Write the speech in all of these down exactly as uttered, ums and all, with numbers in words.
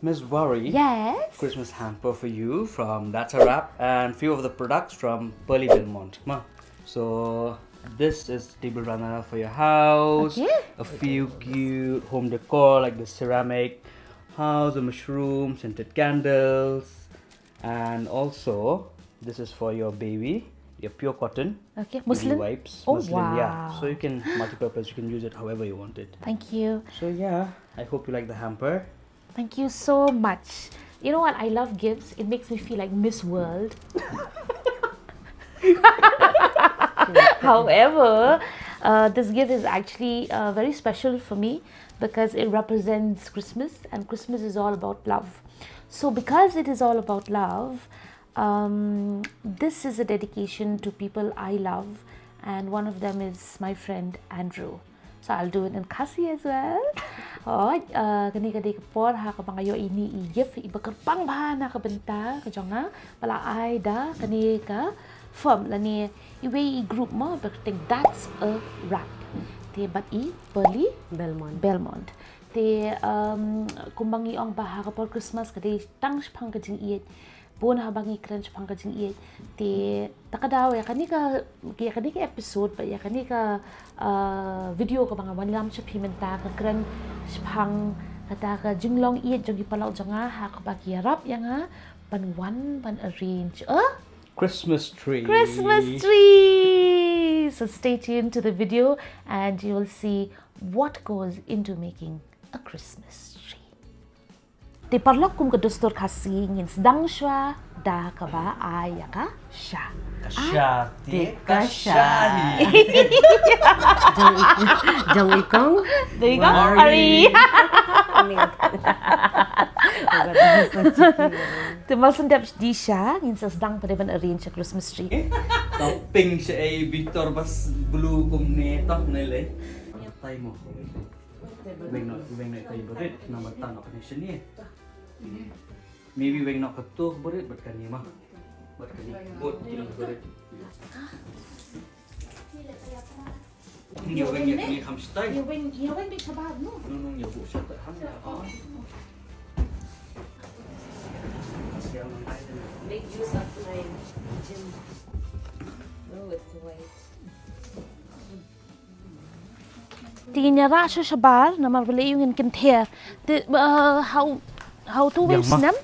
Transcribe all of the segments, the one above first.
Miss Worry, Yes. Christmas hamper for you from Data Wrap and few of the products from Pearly Belmont. Ma. So this is table runner for your house. Okay. A few cute home decor like the ceramic house, a mushroom, scented candles, and also this is for your baby, your pure cotton Okay. baby Muslin. wipes, Oh, muslin. Yeah. wow. So you can multi-purpose. You can use it however you want it. Thank you. So yeah, I hope you like the hamper. Thank you so much. You know what? I love gifts. It makes me feel like Miss World. However, uh, this gift is actually uh, very special for me because it represents Christmas, and Christmas is all about love. So, because it is all about love, um, this is a dedication to people I love, and one of them is my friend Andrew. So I'll do it in Khasi as well. Hooid, uh, kane ka dei ka por ha kaba nga ïoh ïa ine i gift iba kyrpang bha na ka bynta ka jong nga, ba la ai da kane ka firm lane iwei i group mo ba kyrteng That's a Wrap. Te bad i Pearly Belmont. Belmont. Te um, kumba ngi ong ba ha ka por Christmas ka dei tang shaphang ka jingïeit. Bun haba ngi kren shaphang ka jingïeit. Te ta ka daw ïa kane ka ïa kane ka episode ba ïa kane ka uh, video kaba nga wanlam sha phi mynta ka kren shaphang kata ka jinglong ïeit jong ki paralok jong nga ha kaba ki ïarap ïa nga ban wan ban arrange a Christmas tree. Christmas tree. So stay tuned to the video and you will see what goes into making a Christmas tree. Te paralok, kum ka dustur Khasi ngin sdang shuwa da kaba ai ïa ka sha. Ka sha te Te ka ka sha. Jong i kong. There you go. Ari. Te mal sendap di sha ngin sa sdang pat ban arrange a Christmas tree. Topping sha ei bitor bas blue kumne tah ne le. Ïa tai mo. Weng noh, weng noh ka barit, namar ta noh kane shane. Maybe weng noh ka tu barit bad kane ma. Bad kane bot ki barit. Ïa weng ïa kane kham stai. Ïa weng ïa weng bit shabar no. No no ïa bu sha ta ham ïa. Make use of my gym. Oh, it's white. Te ngin ïa rah sha shabar namar balei ngin kynther. Te uh, how how to win snem.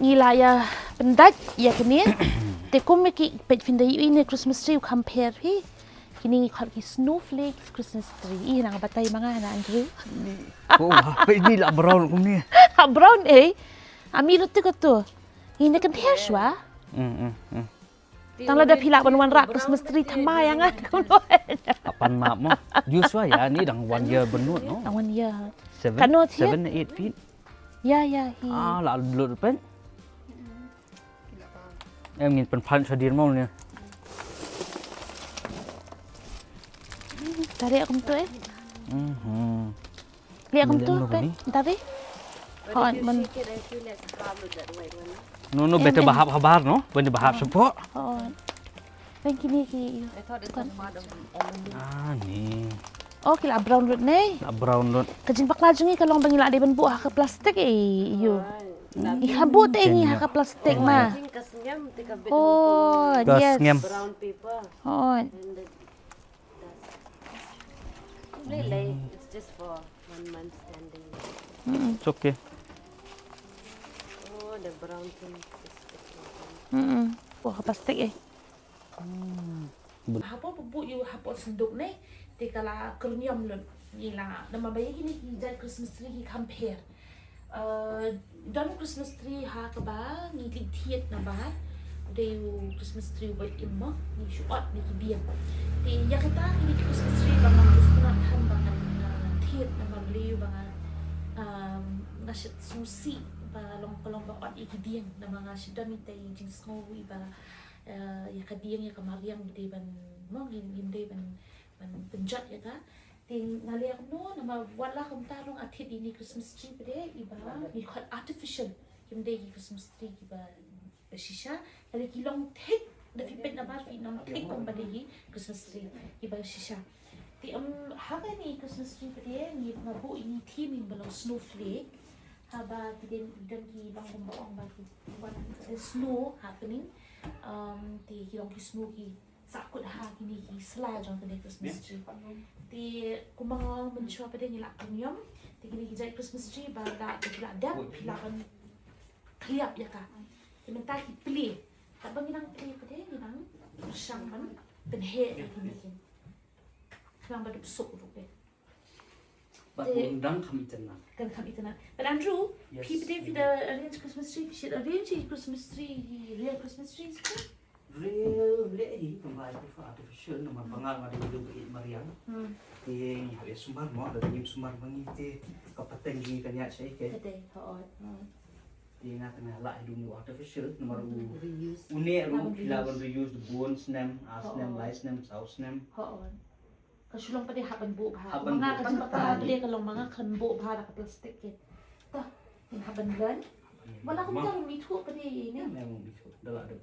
Ngi la ïa pyndait ïa kane. Te kum ki peit phin da ïohi ne Christmas tree u kham pher hi. Kine ngi khot ki snowflakes Christmas tree. I nang batai ma nga na Andrew. Oh, peit ni la brown kumne. Ha brown eh. Ami rutu ko tu. Ngi ne kynther shuwa. Mm mm mm. Tang lada phi lah ban wanrah Christmas tree thymmai ïa nga. Apan map mo. Joshua ya ni dang one year bynnud no. Awan ya. Seven. Kano thiah? Seven eight feet. Ya ya hi. Ah la lut pen. Em ngin pynphan shadir mo ne. Tarik aku tu eh. Mhm. Lihat aku Lihat tu aku pen. ni. Tarik. But Hot if you man. Shake it, I feel like half of that white one. No no Em, better em. Bahap habar no. When the Bahap support. Oh. Pen kini ki. I thought it's not mad of almond. Ah ni. Oh ki la brown lut ne. La brown lut. Ka jingpakla jong ngi ka long ba ngi la dei ban buh ha ka plastik eh. Ïoh. Right. Ngi ha buh te ngi ha ka plastik I ma. Think ka sngem te ka bit. Oh, Ka yes. Sngem. Brown paper Oh. And the dust. Lele, it's just for one month standing. Mm. It's okay. Oh, the brown thing is sticking. Mm. Buh ha plastik eh. Bun- Hapoh buh ïa hapoh senduk ne. Te ka la kyrniam lut. Ngi la namar ba ïa kine ki jait Christmas tree ki kham pher. Uh, don Christmas tree ha kaba ngi leit thied nabar. Dei u Christmas tree uba im mo ngi shu ot na ki dieng. Te ïa kata kine ki Christmas tree ba ngan just ngat han ba ngan uh, thied nabar lei ba ngan um, nga shu sngewsih ba long ka long ba ot ïa ki dieng nabar nga shu don ita i jingsngew iba uh, ïa ka dieng ïa ka mariang ngi dei ban mo ngi ngi dei ban ban pynjot ïa ka. Te nga leh kumno namar wat la kumta ruh nga thied ïa ine i Christmas tree pat de iba ngi khot artificial. Kim dei ki Christmas tree kiba ba shisha. Lane ki long thik da phi peit nabar phi long thik kumba dei ki Christmas tree kiba shisha. Te um ha kane i Christmas tree pat de ngi nga buh ine i theme ba long snowflake. Haba ki dang, dang ki long kumba ong ba ki wan ha ka snow happening. Um, te ki long ki snow ki sahkut ha kine ki sla jong kane Christmas tree. Te kumba nga ong mynshuwa pat de ngi la pynïam. Te kine ki jait Christmas tree ba la, te ki la dep, ki la ban khliap ïa ka. Te mynta ki plie. Katba ngi nang plie pat de ngi nang pyrshang ban pynheh ïa kine ki. Khnang ba dep suk ruh de. Bad te un dang kham itynnad. Kan kham itynnad. But Andrew, yes, phi pat de phi da arrange Christmas tree, phi shait arrange Christmas tree, real Christmas trees ko? Real, leh hi, kumba artifi-, artificial, namar ba nga nga dei u ba ïeit mariang. Hmm. Te ngi hap ïa sumar mo, lada ngim sumar ma ngi te ka pateng jong ngi kan ïaid shaei ke. Ka dei, hooid. Hmm. Te nga tang nga lah ïa u artificial, namar u, reuse, u neh ruh, lah ban reuse, lah ban reuse, bun snem, ar snem, hooid, lai snem, saw snem. Hooid. Ka shu long pat de hap ban buh bha. Hap ban buh bha. Ma nga ka jingpyrkhat pat de ka long ma nga khlem buh bha da ka plastik ke. Toh, ngin hap ban learn. Hap ban learn. Wala kumta ruh mithuh pat de ne. Ïa, ïa, mithuh. Da lah da.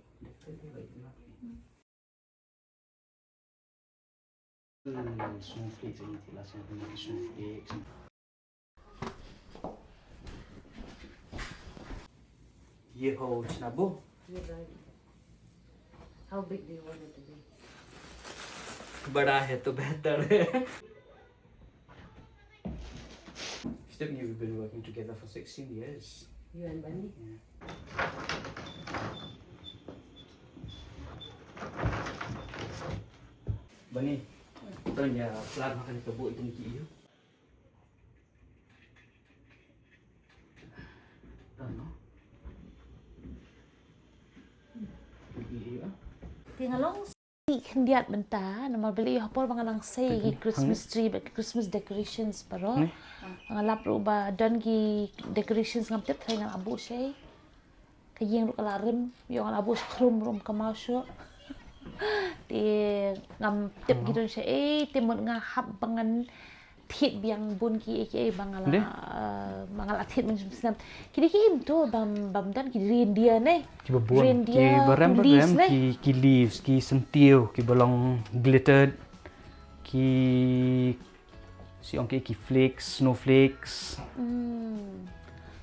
Hmm, snowflakes ini, last time snowflakes. Ye ho, chna bo. Ye, right. How big do you want it to be? Bada hai to behtar hai. Stepney, we've been working together for sixteen years. You and Bunny? Yeah. Bunny, to ïa plat ma kane ka buh ïa kine ki ïew. Te nga long sih khyndiat mynta, namar balei ha por ba nga nang sei ki Christmas tree, bad ki Christmas decorations baroh. Nga lap ruh ba don ki decorations ngam tip tharai nga la buh shaei. Ka ïing ruh ka la rim, ïoh nga la buh sha khrum ruh ym kynmaw shuh. Te ngam tip ki don shaei, te mut nga hap ba ngan thied biang bun kiei kiei ba nga la, eh, ba nga la thied mynshem snem. Ki dei ki im to bym, bym don ki reindeer ne. Kiba bun, reindeer, kiba rem, ki leaves ne, ki, ki leaves, ki syntiew, kiba long glittered, ki Shu ong ki, ki flakes, snowflakes. Hmm.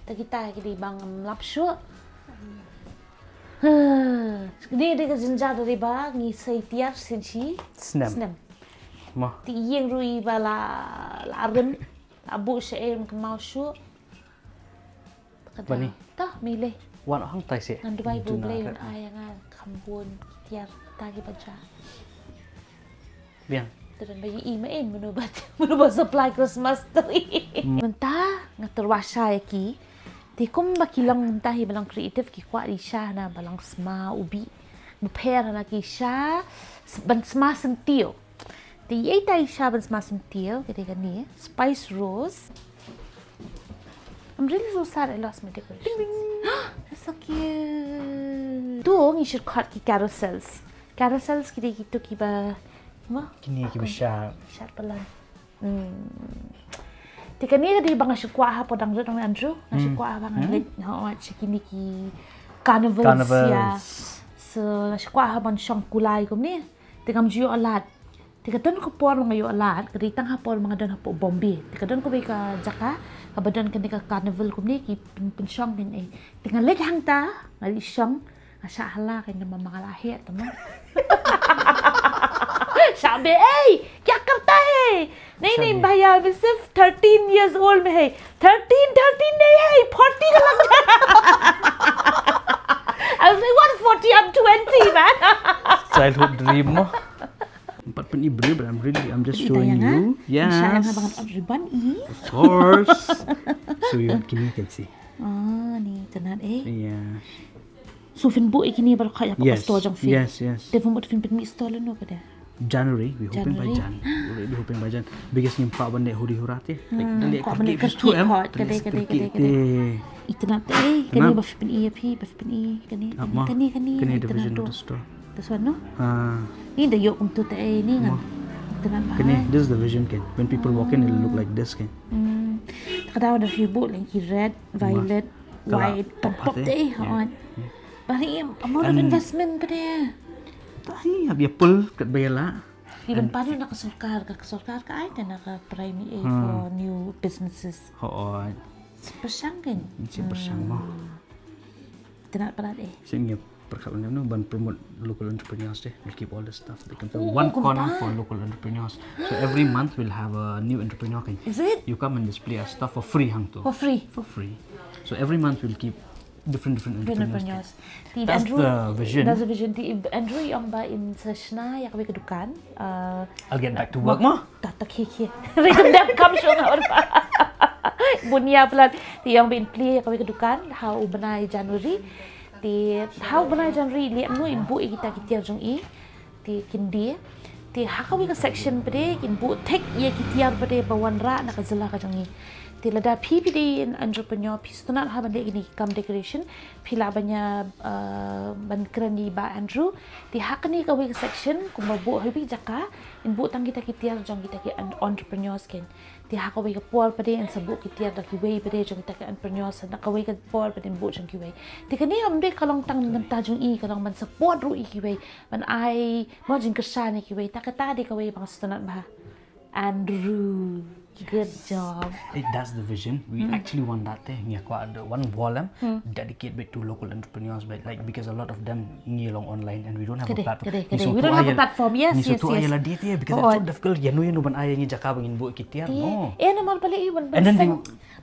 Te kita ki dei ba ngam lap shuh. Huh. Ni dei ka jynjar dei ba ngi sei tiar shisien shi snem. Snem. Mo. Te ïing ruh i ba la, la rim. La buh shaei ym kynmaw shuh. Bani. Tah, mih leh. Wan hangtai seh. Ngan duwai ba U Blei un ai ïa nga kham bun ki tiar ta kiba jia. Biang. Te don ba ïohi ma ei mano ba, mano ba supply Christmas tree. Mynta nga tyrwa sha ïa ki. Te kumba ki long mynta hi ba long creative ki kwah ri sha na ba long sma u bih. Bapher na ki sha ban sma syntiew. Te ïa ita i sha ban sma syntiew, ka dei kane, Spice Rose. I'm really so sad I lost my decorations. Ding, ding. That's so cute. To ngi shu khot ki carousels. Carousels ki dei kito kiba, mo? Kine kiba shad. Shad palat. Hmm. Te kane ka dei ba nga shu kwah ha por dang rit, Andrew. Nga shu kwah ha ba nga leit, nga wan sha kine ki carnivals, yeah. So nga shu kwah ha ban shong kulai kumne. Te ngam ju ïoh lad. Te ka don ka por ba nga ïoh lad, ka dei tang ha por ba nga don hapoh Bombay. Te ka don kawei ka jaka kaba don kane ka carnival kumne ki pyn, pynshong kane. Te nga leit hangta, nga leit shong, nga shah hala kane namar ma nga la heh te mo. Shah beh, ei, kya karta hai? Nahi, nahi, bhaiya, main sirf thirteen years old main hai. Thirteen, thirteen nahi hai, forty ka lang. I was like, what forty? I'm twenty, man. Childhood dream mo. Pat pyn-i briew, but I'm really, I'm just showing you. Yes. Of course. So you, can you can see? Ah, ni, tynat eh. Yeah. So phin buh ïa kine baroh ha ka store jong phi. Yes, yes. Te phin buh, phin pynmih store lano pat de? January, we hoping by Jan. We're really hoping by Jan. Because ngim kwah ban leh huri hura te. Like, kwah ban leh kyrkieh, kyrkieh. Itynnad te, eh, kane ba phi pyn-i ïa phi, ba phi pyn-i kane, kane, kane, kane division of the store. This one, no? Ah. Ni da ïoh kumto te, eh, ni ngan. Itynnad ba. Kane, this is the vision, kan. When people walk in, it'll look like this, kan. Hmm. Te ka daw da phi buh leh ki red, violet, white, pop te, eh, hooid. Ba hi, a lot of investment pat de. Te hi, hap ïa pull katba ïa lah. Even pat na ka sorkar, ka sorkar ka ai te na ka PRIME for new businesses. Hooid. Pyrshang kan? Sien pyrshang mo. Tynat palat eh. Sien ngi pyrkhat lem no ban promote local entrepreneurs te. We'll keep all the stuff. They can sell one corner for local entrepreneurs. So every month we'll have a new entrepreneur kan. Is it? You come and display our stuff for free hangto. For free. For free. So every month we'll keep different different entrepreneurs. Entrepreneurs. Ti That's Andrew, the vision. That's the vision. Ti Andrew i ong ba in sa shna ïa kawei ka dukan. Uh, I'll get back to work mo. Ta ta khie khie. Rhythm dep kam shong ha. Bun ïa plan. Ti i ong ba in plie ïa kawei ka dukan ha u bnai January. Ti ha u bnai January leh no in buh ïa kita ki tiar jong i. Ti kin die. Ti ha kawei ka section pat de kin buh thik ïa ki tiar pat de ba wanrah na ka jylla ka jong i. Ti lada phi phi dei in entrepreneur phi sngewtynnat ha ban leh kine ki kam decoration. Phi lah ban ïa uh, ban kren ïa i Bah Andrew. Ti ha kane kawei ka section kumba buh ha iwei i jaka in buh tang kita ki tiar jong kita ki en- entrepreneurs kan. Ti ha kawei ka por pat de in sa buh ki tiar da kiwei pat de jong kita ki entrepreneurs, na kawei ka por pat de in buh jong kiwei. Ti kane ym dei ka long tang na ka bynta jong i, ka long ban support ruh ïa kiwei, ban ai mo jingkyrshan ïa kiwei. Ta kata dei kawei ba nga sngewtynnat bha. Andrew, good job. It does the vision. We actually want that thing. Yeah, quite the one wall em dedicate it to local entrepreneurs, but like because a lot of them ngi long online and we don't have a Kede, platform. kede, Ngi kede. sngewthuh We don't have a ïa la- platform. Yes, ngi yes, sngewthuh ïa yes. La Dee te because Oh, it's so difficult. Ïa no ïa no ban ai ïa ngi jaka ba ngin buh ki tiar. Ti, No. eh, namar balei i ban And then they- seng,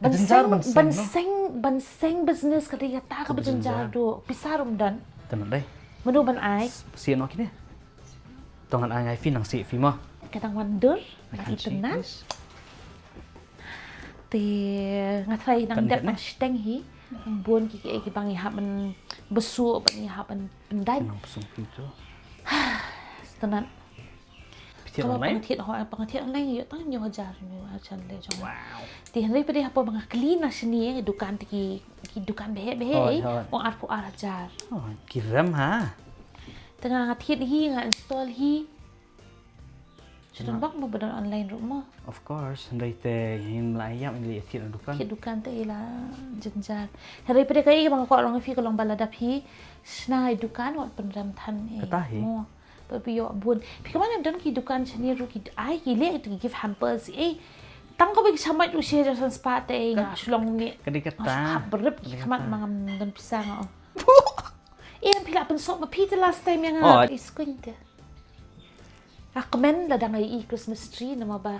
ban then seng, ban seng, ban no? Seng, ban seng business ka dei kata ka Ka bajynjar bajynjar. du. Pisa ruh ym don. Tang dei. Mano ban ai? Sien no kine. Tang ngan ai ngai phi nang sih phi mo. Ka dang wan dur. I Ka can't see, itynnat. please. Te nga trai nang Kan dep dep, nang ne? Shteng hi. Bun ki ki ki bang i hap ban besu ban i hap ban pyndait. Nang pesung phi tu. Sngewtynnat. Phi tiar Kaba online. Pangthiat ho, pangthiat online ïoh tang hynñiew hajar, hynñiew hajar leh jong. Wow. Ti hynrei pat de hapoh ba nga kylli na shane dukan te ki, ki dukan beheh beheh. Hoi, Eh. hoi. Ong arphew ar hajar. Oh, ki rem ha. Te nga thied hi, nga install hi. Shu don bok mo ba don online ruh mo. Of course, hynrei te ngim lah ïap, ngim lah thied dukan. Thied dukan te i la jynjar. Hynrei pat de kaei ba nga kwah ong ïa phi ka long ba lada phi shna i dukan wat pynrem than eh. Kata hi. Mo. Ba phi ïoh bun. Phi kynmaw don ki dukan shane ruh ki ai ki leh ki gift hampers eh. Tang kawei ki shamoit ruh shi hajar san spah te eh nga shu long ne. Ka dei kata. Nga shu khap berep ki Ka dei khmat kata. ma ngam don pisa nga ong. Eh phi lah pynsop ma phi te last time ïa nga. Oh. Is kuñ te. Nga kmen lada nga ïohi Christmas tree namar ba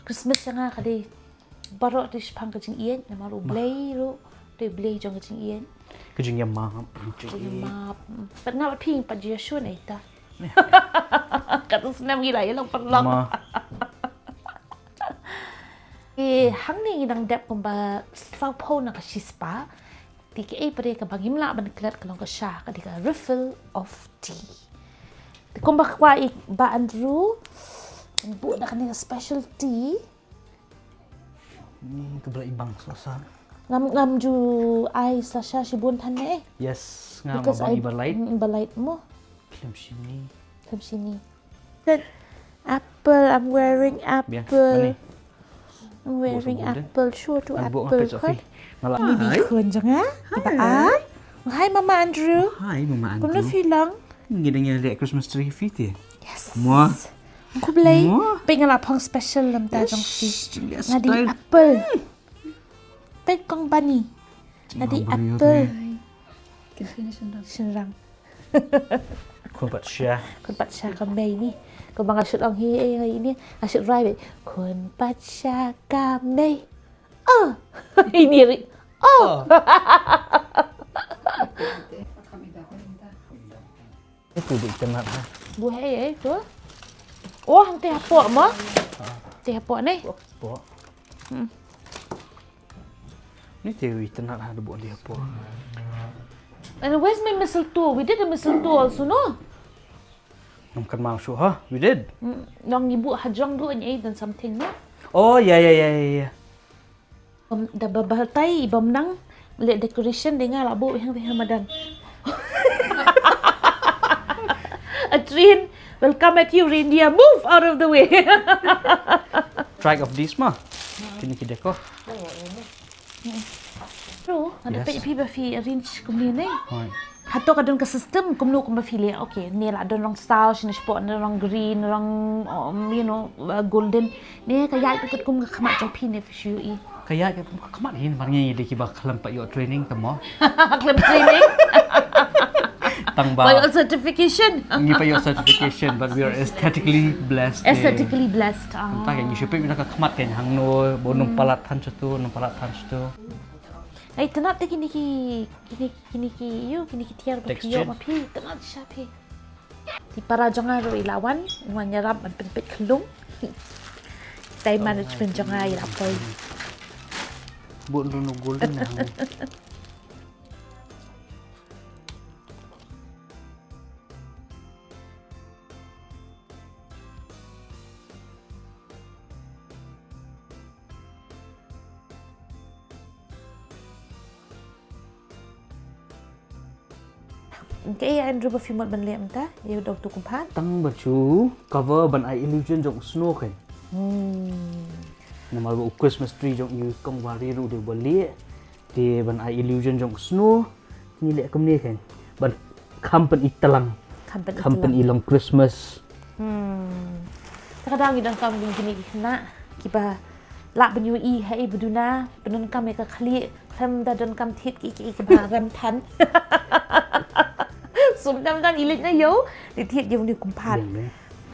Christmas ïa nga ka dei baroh te shaphang ka jingïeit namar U Blei ruh te U Blei jong ka jingïeit. Ka jingïamap. Jingïamap. Pat nga pat phi pat ju ïashun eh ta. Katto snem ngi la ïalong pynlong. Ma. Eh, hangne ngi dang dep kumba sawphew na ka shispah. Te kaei pat de kaba ngim lah ban klet ka long ka sha ka dei ka refill of tea. Te kumba kwah i Bah Andrew ban buh da kane ka special tea. Ni ka bla ibang sasa. Ngam ngam ju ai sasa shibun than ne eh. Yes, nga Because ma I bang iba light. Mm, iba light mo. Khlem shini. Khlem shini. Then apple, I'm wearing Biang. apple. Mani. I'm wearing Buh sabun deh. Apple. Show to An buh apple ngapit sa kan. Phi. Ngala. Ni di khun jong nga. Ba ai. Hi Mama Andrew. Hi Mama Kumno Andrew. phi long? Ngi dang ïa Christmas tree phi te. Yes. Mo. Khublei. Mo. Peit nga la phong special lam ta jong phi. Yes, Nga di style. Apple. Peit kong Bani. Nga di Ngam bari Apple. ïa Shynrang. Khun pat sha. Khun pat sha ka mei ni. Kumba nga shu ong hi eh nga ini. Nga shu rai beit. Khun pat sha ka mei. Oh. Ini ri. Oh. Itu di tengah ha. Bu hei eh tu. Oh, hangta hapoh mo. Te hapoh ne. Po. Ni te wi tengah ha, buh di po. And where's my mistletoe? We did a mistletoe also, no? Ngam kynmaw shuh ha. We did. Mm, nong ibu hajong du and eight and something, no? Oh, yeah, yeah, yeah, yeah, yeah. Um, da ba batai bam nang le decoration de nga la bu hang hang madan. A train will come at you, reindeer. Move out of the way. Strike of this ma. Kini ki deco. True, ada Yes. pei phi ba phi arrange kumne ne. Hoi. Hato ka don ka system kumno kumba phi le. Okay, ne la don rong saw, shine spot ne rong green, rong um, you know, uh, golden. Ne ka yai phi kum ka khmat jong phi ne phi shu i. Ka ïaid ka khmat hi namar ngi dei kiba khlem pat ïoh training te mo. Khlem training. Tang ba. Ba ïoh certification. Ngi pat ïoh certification, but we are aesthetically blessed. Aesthetically blessed. Mynta ka ngi shu peit mynta ka khmat ka hangno ba nym palat than shatu, nym palat than shatu. Ai, tang te kine ki, kine, kine ki, ïoh, kine ki tiar ba phi ïoh ma phi, tang sha phi. Te para jong nga ruh i la wan, wan ïarap ban pynpeit khyllung. Time management jong nga i la poi. Bun runu golden na. Ka ei Andrew ba phi mut ban leh mynta ïa u dei utu kynphad? Tang ba shu cover ban ai illusion jong u snow kein. Hmm. Namar ba u Christmas tree jong u kong Wari ruh u dei ba lieh. Te ban ai illusion jong u snow ngi leh kumne kein. Ban kham pyn-i tlang. Kham pyn-i tlang. Kham pyn-i long Christmas. Hmm. Te ka dang ngi donkam kine ki khynnah kiba lah ban ïohi ha i ba duna, pyndonkam ïa ka khlieh, khlem da donkam thied ki ki kiba rem than. Sum dam dam i leit na ïew, i thied ïa une u kynphad.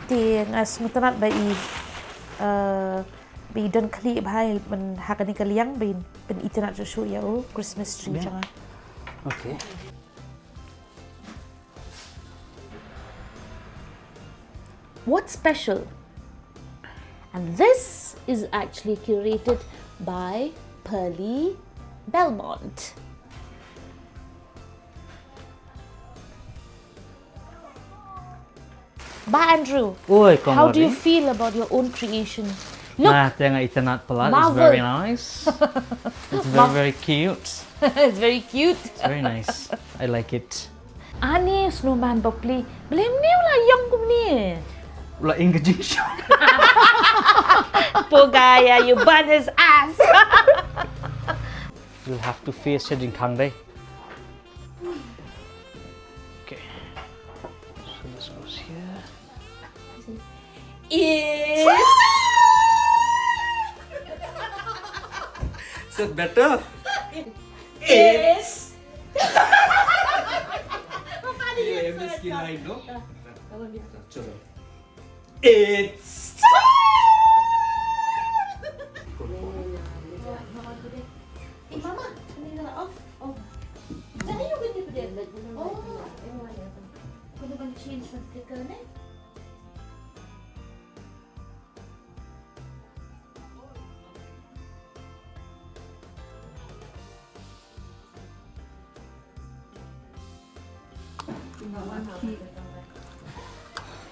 Te nga sngewtynnat ba i, eh, ba i don khlieh bha, ban ha kane ka liang ba i pyn-itynnat shuh shuh ïa u Christmas tree jong nga. Okay. What's special? And this is actually curated by Pearly Belmont. Ba Andrew, oi, how do you feel about your own creation? Look, nah, teng itynnat palat. It's very nice. It's very, very cute. It's very cute. It's very nice. I like it. Ani snowman bapli. Blame ni ula young kumni. Ula engaging show. Poor guy, yeah, you burn his ass. We'll have to face judging kang day. Okay. So this goes here. Is. Is it better? It's. It's. It's. Hey, Mama, turn the light off. Oh. Jangan you pergi pergi. Oh. Kena balik change my flicker ni.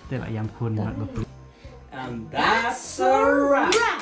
Te la ïam khun mat ba phi. And that's a wrap.